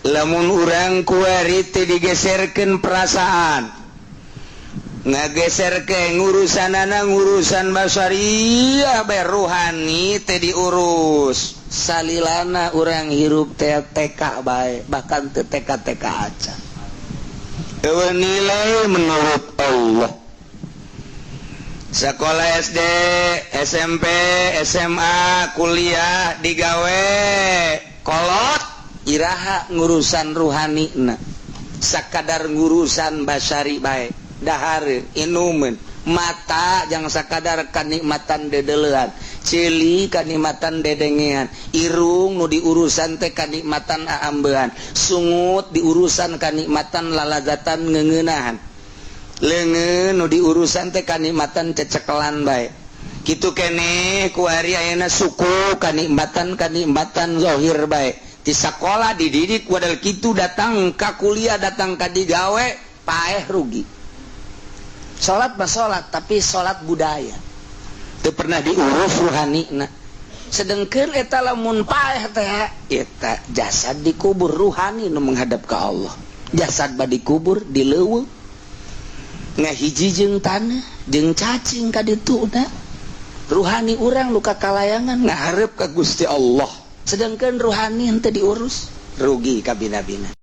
Lamun urang kuari teh digeserkeun perasaan, ngageser ke ngurusan anak, ngurusan basyariah bae, ruhani teh diurus. Salilana urang hirup teh TK bae, bahkan teu TK TK acan. Eueuh nilai menurut Allah. Sekolah SD, SMP, SMA, kuliah, digawe, kolot, iraha ngurusan ruhani na? Sakadar ngurusan basyari bae, dahar, inumen, mata jangan sakadar kanikmatan dedelean, ceuli kanikmatan dedengean, irung nu diurusan teh kanikmatan aambean, sungut diurusan kanikmatan lalazatan ngeungenahan, leungeun nu diurusan teh kanikmatan cecekelan bae. Kitu keneh kuari ayeuna, suku kanikmatan kanikmatan zahir bae. Di sekolah dididik wadal kitu, datang ka kuliah, datang ka digawe, paeh, rugi. Salat mah salat, tapi salat budaya, teu pernah diurus ruhani na. Sedengkeun eta lamun paeh teh, eta jasad dikubur, ruhani nu menghadap ke Allah. Jasad ba dikubur di leuweung, ngahiji jeung tanah jeung cacing ka dituna. Ruhani urang luka kalayangan ngaharep ka Gusti Allah, sedangkan ruhani henteu diurus, rugi kabina-bina.